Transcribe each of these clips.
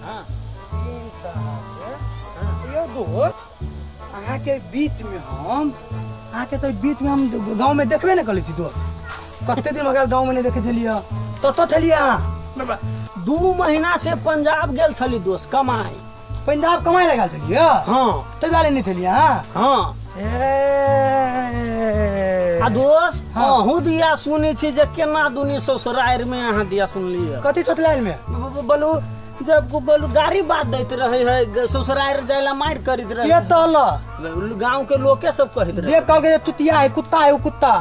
हाँ तीन तरहके यौ दोस्त, अहाँके बीचमे हम अहाँके तऽ बीचमे हम गाँवमे देखबे नहि करै छी दोस्त। कते दिन हो गेल गाँवमे नहि देखै छलियै, कतऽ छलियै अहाँ? बाबा, 2 महीना से पंजाब गेल छली दोस्त कमाई। पंजाब कमाइ लए गेल छलियै? हाँ। ताहि दुआरे नहि छलियै अहाँ? हाँ। ए। आ दोस्त, हाँ। अहूँ दिया सुनै छी जे केना दुनी ससुरारि में अहाँ दिया सुनलियै? कथी ससुरारि में? बोलू जब बोलू गाड़ी बात दैत रहे है, ससुरारि जाय ला मारि करैत रहे। के तहल? गांव के लोके सब कहैत रहे। देख कहलकै जे तुतिया है, कुत्ता है, उ कुत्ता।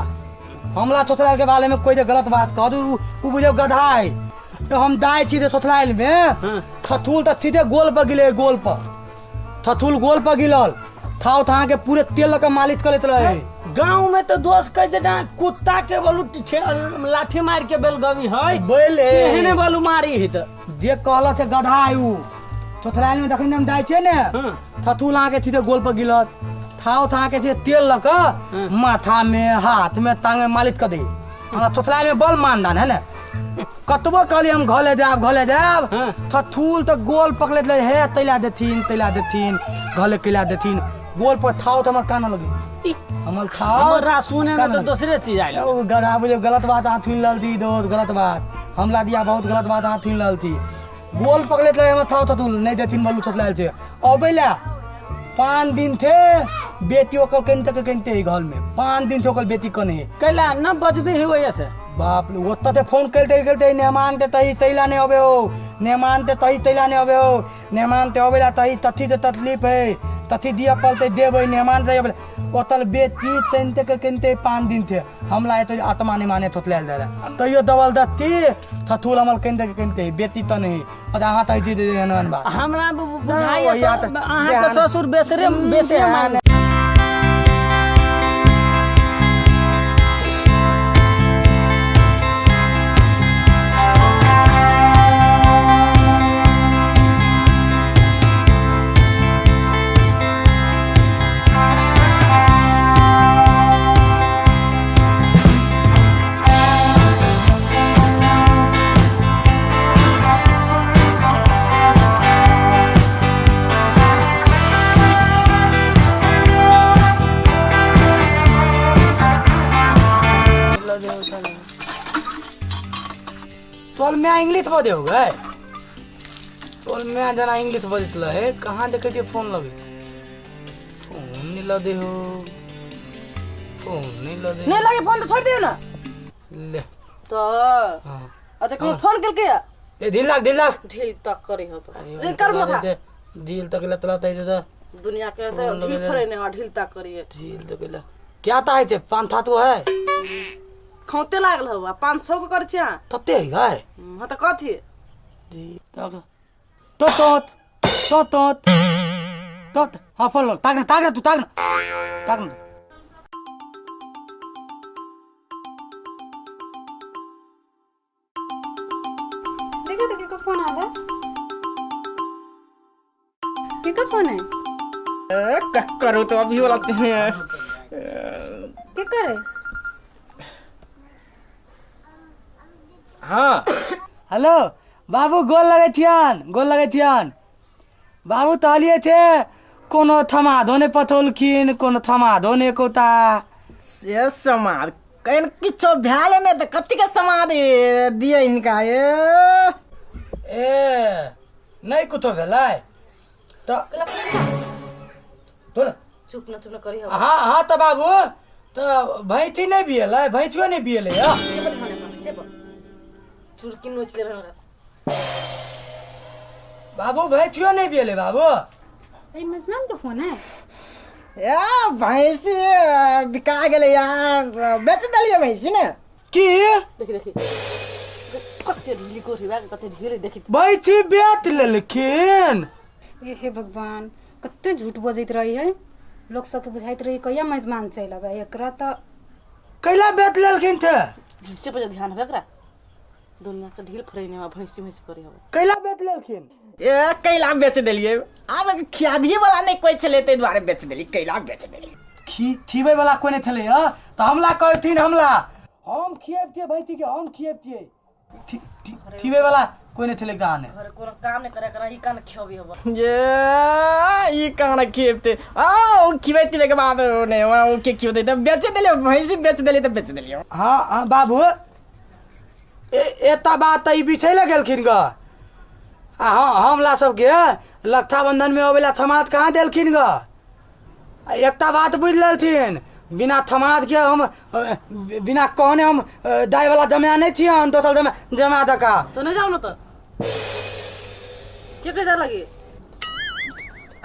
हमला ससुरारि के बारे में कोई जे गलत बात कह दू, उ बुझे गधा है। तो हम दाय छी जे ससुरारि में, हाँ। थथुल तऽ सीधे गोल पर गिले, गोल पर थथुल गोल पर गिलल, थाव था के पूरे तेल लगा मालिश करैत रहे। गांव में तो दोस्त कहे जे ना कुत्ता के बोलू लाठी मार के बेलगवी है। बोले। एहने बोलू मारी है तो। जे कहल से गधा है उ। ससुरारि में जखन हम दाय छियै ने, हाँ। थथुल अहाँ के सीधे गोल पर गिलत, थाव था के सीधे तेल लऽ कऽ हाँ। माथा में, हाथ में, टांग में मालिश कऽ दे। हमरा ससुरारि में बड़ मानदान है ने, कतबो कहलियै हम घरे जायब, घरे जायब, हाँ। थथुल तऽ गोल पकड़ैत रहे, हे तैला देथिन, तैला देथिन, घरे कैला देथिन, गोल पर थाव तऽ हमर कान लगे। हमर थाव हमरा सुने में कान तो लगे। दोसरे चीज आयल। ओ गधा बुझे गलत बात अहाँ सुनि रहल छी दोस्त, गलत बात हमला दिया, बहुत गलत बात अहाँ सुनि रहल छी। गोल पकड़ैत रहे हमर थाव थथुल नहीं देथिन बलू थथलायल छै। अबै ला 5 दिन थे बेटी ओकर कनिते के कनिते घर में, 5 दिन थे ओकर बेटी कने। कैला न बजबे है वजह से? बाप रे, ओतऽ ते फोन करिते करिते मेहमान ते तही तैला नहीं अबे हो, मेहमान ते तही तैला नहीं अबे हो, मेहमान ते अबे ला तही तथी ते तकलीफ है, तथी दिया पलते देबै मेहमान ते अबे। ओतल बेटी तनिते के कनिते 5 दिन थे हमला एतो आत्मा नहीं माने थोतलायल दे रहा, तैयो दबल दत्ती थथुल हमल कनिते के कनिते बेटी त नहीं। अच्छा अहाँ तऽ जे एहन एहन बात हमरा बुझाइए वही अहाँके ध्यान- ससुर बेसरे बेसरे ध्यान- माने। तोल मैं इंग्लिश बजे हो गए, तोल मैं जना इंग्लिश बजत रहे, कहाँ देखे छियै फोन लगे, फोन नहीं लगे हो, फोन नहीं लगे। नहीं लगे फोन तो छोड़ दियो ना। ले। तो हाँ। अरे कोनो फोन केलकै या? ए ढील लाग, ढील लाग। ढील तक करे हो तो। अरे, ढील कर मथा। दे, ढील तक लतला तै दे। दुनिया के फोन ढील लगे दे। फरे ने ढील तक करिए। ढील तक ल। क्या ता है छे? पान था तो है। खौते लागल हो, आ 500 को कर छिया। तते है गाय। हां त कथी? ढील तक। तो तो तो तो तो तो हां फोन लो। ताक ना, ताक ना तू, ताक ना। ताक ना। देखो तो केको फोन आला, केको फोन है? क्या करो तो अभी वाला हैं। के करे? हाँ। हेलो बाबू, गोल लगे छियन, गोल लगे छियन बाबू। तहलिए छे कोनो थमाधो ने पठौलखिन, कोनो थमाधो ने एकोटा। से समाद कहीं किछो भेल नहि तऽ कथी के समाद दिए हिनका? ए ए नहि कुछो भेलै तऽ तो चुप न, चुप न करी। हाँ हाँ तऽ बाबू तऽ भैंसी नहि बियेलै, भैंसियो नहि बियेलै हँ। चुप ध्यान है, चुप चुरकी नोच लेबै हमरा। बाबू भैंसियो नहि बियेलै बाबू। ए मजमान के फोन है? ए भैंसी बिका गेलै यार, बेच देलियै भैंसी ने। की? देखी देखी कते ढीली कोठी बा, कते ढीली देखी। भैंसी बेच लेलखिन। ए हे भगवान, कते झूठ बजैत रही है, लोग सबके बुझाइत रही कहिया मेजमान चलि अबै, एकरा तऽ कैला बेच लेलखिन थे? चुप ध्यान है एकरा, दुनिया के ढील फरेने में भैंसी भैंसी करे हबे। कैला बेच लेलखिन? ए कैला बेच देलियै, आब खियाबिये वाला नहि कोइ छलै ताहि दुआरे बेच देलियै, कैला बेच देलियै। खीबै वाला कोइ नहि छलै हँ तऽ हमला कहथिन हमला। हम खियबतियै भैंसी के, हम खियबतियै। खिबे वाला कोई नहीं छलै कहाने। घरे कोनो काम नहीं करे करा ई कान खियबी हब। ये ई कान खियबते आ ओ खिबै तिबै के बाद ने ओ के खियबते त बेच देलियो, भैंसी बेच देलियो त बेच देलियो। हाँ हाँ बाबू, एता बात त ई बिछै लए गेलखिन ग। आ हाँ, हमला सबके रक्षाबंधन में अबेला थमाद कहाँ देलखिन ग? आ एकटा बात बुझि लेलथिन, बिना थमाद के हम बिना कहने हम दाय वाला जमा नहीं थियन, दोसर जमा जमा दका। तो नहीं जाओ ना तो के के जा लगी?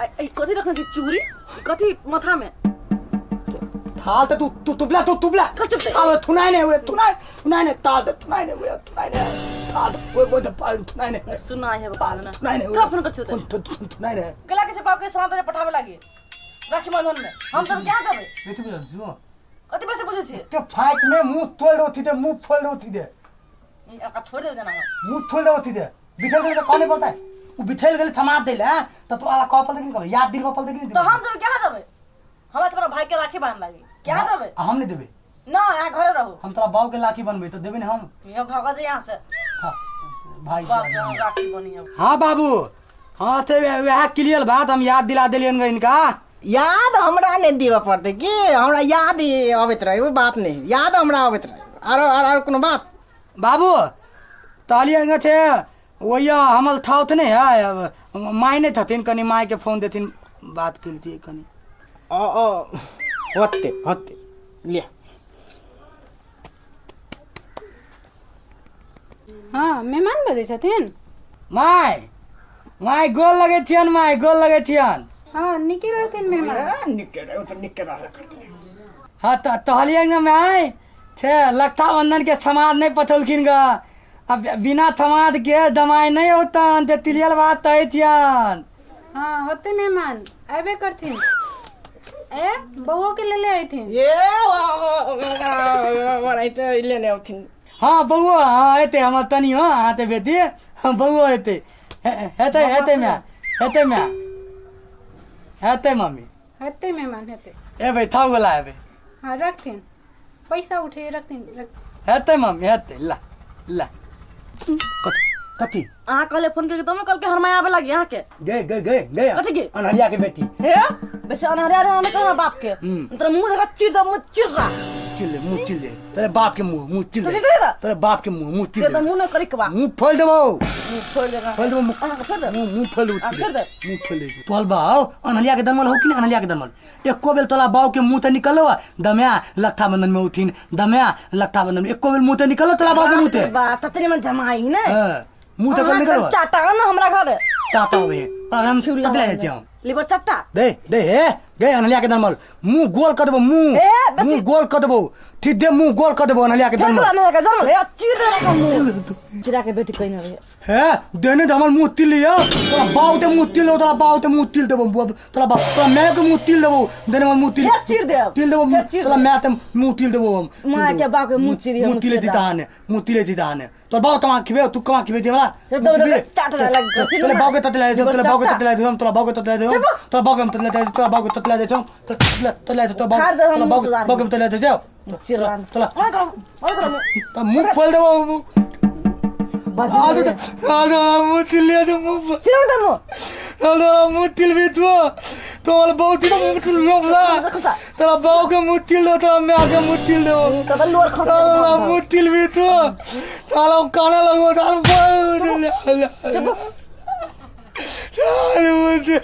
आ ई कथी रखने छी चूड़ी? ई कथी माथा में? थाल त तू तू तुबला तू तुबला। कथी तुबले? थाल थुनाइ नहीं हुए, थुनाइ थुनाइ नहीं, ताल त थुनाइ नहीं हुए, थुनाइ नहीं, थाल वो वो त पाल थुनाइ नहीं। सुना है बाबा ना। थुनाइ नहीं हुए। का फोन कर छो? थुनाइ नहीं। गला के से बाप के सामान पठावे लागी राखी बंधन में, हम सब क्या जाबे? बेटी बुझल छो? कथी पैसे बुझे छी? के फाइट में मुंह तोड़ रोथी दे, मुंह फोड़ रोथी दे। ई अका छोड़ देब जना हम। मुंह तोड़ रोथी दे। बिथल गेल त कहने पड़ता है, उ बिथल गेल थमा देले त तू आला कह पड़ता कि नहीं? याद दिलबा पड़ता कि नहीं? तो हम सब क्या जाबे? हमरा सब भाई के राखी बांध लागी क्या जाबे? आ हम नहीं देबे ना, यहाँ घरे रहो। हम तोरा बाऊ के लाठी बनबे तो देबे ने हम। यहाँ भागा जे यहाँ से। हाँ, भाई बाप के हम राखी बनी अब। हाँ बाबू, हाँ से वएह क्लियर बात हम याद दिला देलियन ग इनका। याद हमरा नहीं दिबऽ पड़तै कि हमरा याद अबैत रहे, ओ बात नहीं, याद हमरा अबैत रहे। आरो आरो आरो कोनो बात? बाबू कहलियन ग छे ओया हमर थाउत नहीं है, अब माय नहीं थथिन, कनी माय के फोन देथिन, बात कलतियै कनी। ओ ओ होते होते लिया। हाँ मेहमान बजै छथिन। My my गोल लगै छियन, my गोल लगै छियन। हाँ निके रहथिन मेहमान। ए, निके रहे, ओ तऽ निके रहल करथिन। हाँ त तहलियन ग my थे रक्षाबंधन के समाज नहीं पठौलखिन ग, अब बिना समाज के दमाय नहीं होतन, ते तिलियल बात तय थियन। हाँ होते मेहमान अबे करथिन, ए बउओ के ले ले अयथिन। ये ओनाहिते लेने औथिन। हाँ बउओ, हाँ एते हमर तनी हो अहाँ ते बेटी, हाँ बउओ एते हेतै, हेतै my, हेतै my, हेतै मम्मी। हेतै मेहमान हेतै। एबै थाउ वाला एबै। हाँ रखथिन पैसा उठे रखथिन रख। हेतै मम्मी हेतै, ला ला कथी कथी? अहाँ कहले फोन करके तब कल के हरमाय आवे लागी अहाँ के। गए गए गए गए। कथी गे? अनहरिया के बेटी। हे बेसे अनहरिया रहे हमें कहना बाप के। तोरा मुंह देखा चीर दे, मुंह चीर रहा। चिल दे, मुंह चिल दे, तेरे बाप के मुंह मुंह चिल तो दे। चिर दे। तेरे बाप के मुंह मुंह चिल से तो दे। मुंह न करी के बा। मुंह फोल देबो। मुंह फोड़ दे। फोल देबो मुंह। अहाँ के फोड़ दे। मुंह मुंह फोल देबो। आ, छोड़ दे। मुंह फोल दे। तोहर बाव अनहरिया के दनमल हो कि नहीं? अनहरिया के दनमल एको बेल तोला बाव के मुंह ते निकलो दम्या लखता बंधन में उठिन दम्या लखता बंधन में एको बेल मुंह ते निकलो तोला बाव के मुंह ते। बा ततने मन जमाई ने। हां मुंह ते कल निकलो। चाटा न हमरा घर। ताता होबे पर हम ततले जाइ छी हम। लिबर चट्टा दे दे हे गए अनहरिया के दनमल मुंह गोल कर देबो मुंह। ए, बेसी- मुंह गोल कर देबो, ठीक दे मुंह गोल कर देबो अनहरिया के फेर दनमल। तोरा अनहरिया के दनमल हे चीर दे रखो मुंह चिरा के बेटी कहीं न रहे। हे देने दे हमर मुंह तिल लिया तोरा बाऊ ते मुंह तिल देबो, तोरा बाऊ ते मुंह तिल देबो, बुआ तोरा बाप तोरा my के मुंह तिल देबो, देने हमर मुंह तिल। फेर चीर देब। तिल देबो। फेर चीर तोरा देब। My ते मुंह तिल देबो हम। माय के बाप के मुंह चिरी, मुंह तिले जीता ने, मुंह तिले जीता ने। तोर बाऊ तमा खिबे, तू कमा खिबे देवला। से तो मेरे चाट लग गई। तोरा बाऊ के ततला दे, तोरा बाऊ के ततला दे, तोरा बाऊ के ततला दे, तोरा बाऊ के ततला दे, तोरा बाऊ के ततला दे, तोरा ततला दे, तोरा बाऊ उखाड़ दे हम तोरा बाऊ सुधार। बाऊ के ततला दे, जाओ चिरान। तोरा मत करो, मत करो। तो मुंह खोल देबो। बस। आदो आदो मुंह तिल लिया दे मुंह। चिरा दे मुंह। आदो मुंह तिल भी तो तुम्हारे बहुत ही मुंह तिल लो खुसा। तोरा बाऊ के मुंह तिल दो, तोरा my के मुंह तिल दो। तब लोर खस। साला मुंह तिल भी तो साला काना लगो साला चुप। साला मुंह तिल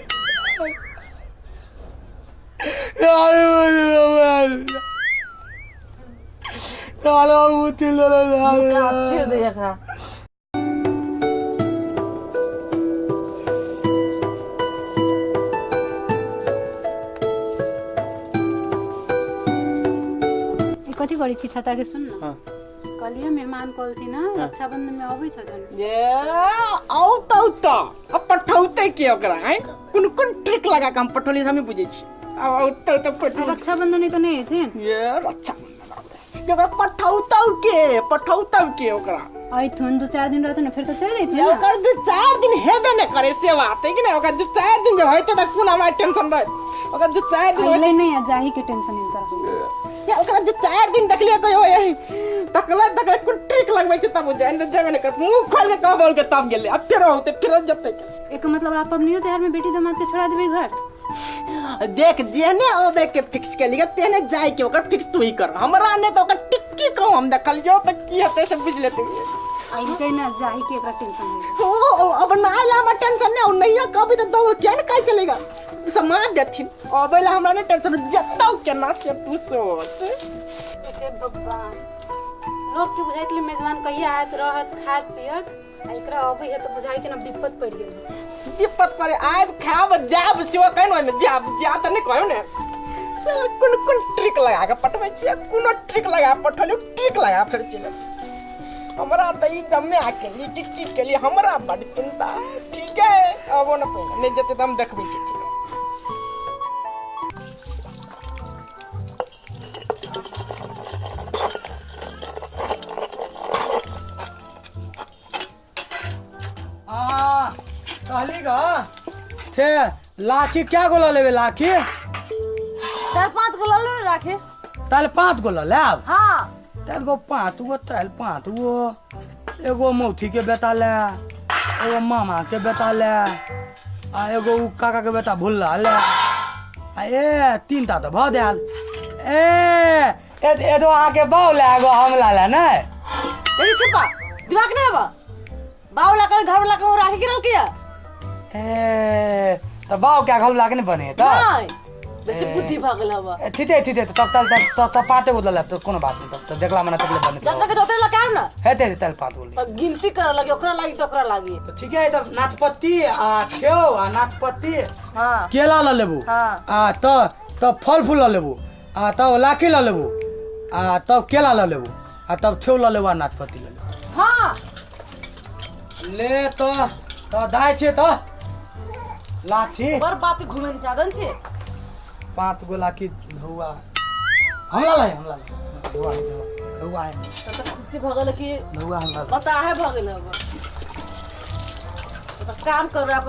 साला मुंह तिल साला मुंह तिल का चीर दे एकरा। ई कथी करै छी छता के? सुन न, कहलियै मेहमान कहलथिन हँ रक्षाबंधन में अबै छथिन। ये औत औत अब पठौते के ओकरा आँय? कोन कोन ट्रिक लगा के हम पठौलियै से हमे बुझै छी। आब औत औत पठौ। रक्षाबंधन तऽ नहि एथिन। ये रक्षा ओकरा पठौतौ के, पठौतौ के ओकरा। अयथुन 2-4 दिन रहथुन फेर तऽ चलि जैथिन ये ने। ओकर 2-4 दिन हेबे नहि करे से बात है कि नहि? ओकर 2-4 दिन जब होइते तऽ कोन हमरा टेंशन रहत? ओकर 2-4 दिन अइलै नहि आ जाही के टेंशन हिनकर। या ओकरा 2-4 दिन देखलियै कहियो यही तकले तकले कोन ट्रिक लगबै छै तब जाय नहि जेबे नहि कर मुंह खोल के कह बोल के तब गेलै अब फेरो औते फेरो जेतै। एक मतलब आप पबनियो त्योहार में बेटी दामाद के छोड़ा देबै घर? देख जेहने अबे के फिक्स के लिए तेहने जाय के ओकर फिक्स तू ही कर, हमरा ने तो ओकर टिक्की कहूं हम देखलियो त की हेतै से बुझ लेते। अइलकै ना जाही के एकरा टेंशन हो। ओ अब ना आइला हमरा टेंशन नहीं, ओ नैया कभी तो दौड़ के ने काहे चलेगा समाज देथिन, अबे ला हमरा ने टेंशन जतौ केना से तू सोच। हे भगवान, लोग के बुझाइत ले मेजबान कहिया आयत रहत खात पियत, आ एकरा अबै है तऽ बुझाइ के ना विपत पड़ि गेल है। विपत पड़े आब खाब जाब सेहो कहै ने जाब जा तऽ नहि कहू ने साला कोन कोन ट्रिक लगा के पटबै छियै, कोनो ट्रिक लगा पठौलियै ट्रिक लगा फेर चलि हमरा तऽ ई जम्मे आ केली कि की केली हमरा बड चिंता। ठीक है अबो न पहिने नहि जेतै तऽ हम देखबै छियै। आ कहली गा थे लाखी क्या गो लऽ लेबै लाखी? चार पाँच गो लऽ लो ने राखी। ताल 5 गो लऽ लेब? हाँ। ताल गो 5 गो, ताल 5 गो, एगो मौथी के बेटा ले, एगो मामा के बेटा ले, आ एगो उ काका के बेटा भुल्ला ले, आ ए 3 टा तऽ भऽ गेल। ए एगो अहाँके बाउ ले, एगो हमला ले नै। देखी छुपा दिमाग नहीं आबा, बाउ ला कर घर ला कर राखी गिरल किया? ए तऽ बाउ के घर ला के नहीं बने तऽ? नहीं बेसी बुद्धि भऽ गेल हवा। ए, ठीके ठीके, तब तब तब तब तब पाँचे गो लऽ लेब तऽ कोनो बात नहीं, तब तऽ देखला मना तकले बने जब तक जोते लगा ना हेतै हेतै 5 गो। तब गिनती करे लगी ओकरा लागी तो ओकरा लागी। तऽ ठीके है, तब नाशपत्ती आ सेव आ नाशपत्ती हाँ केला लऽ लेबू। हाँ। आ तऽ तब फल फूल लऽ लेबू, आ तब लाखी लऽ लेबू, आ तब केला लऽ लेबू, आ तब ठेउ लऽ लेबू आ नाशपत्ती लऽ लेबू। हाँ। ले तऽ तऽ दाय छै तऽ लाठी बड़ बात घुमे चादन छे। 5 गो लाठी धौआ हमला लै, हमला लै, धौआ है, धौआ है। तब तऽ खुशी भऽ गेल कि धौआ हमरा बताहे भऽ गेल हब। तो काम कर रहा।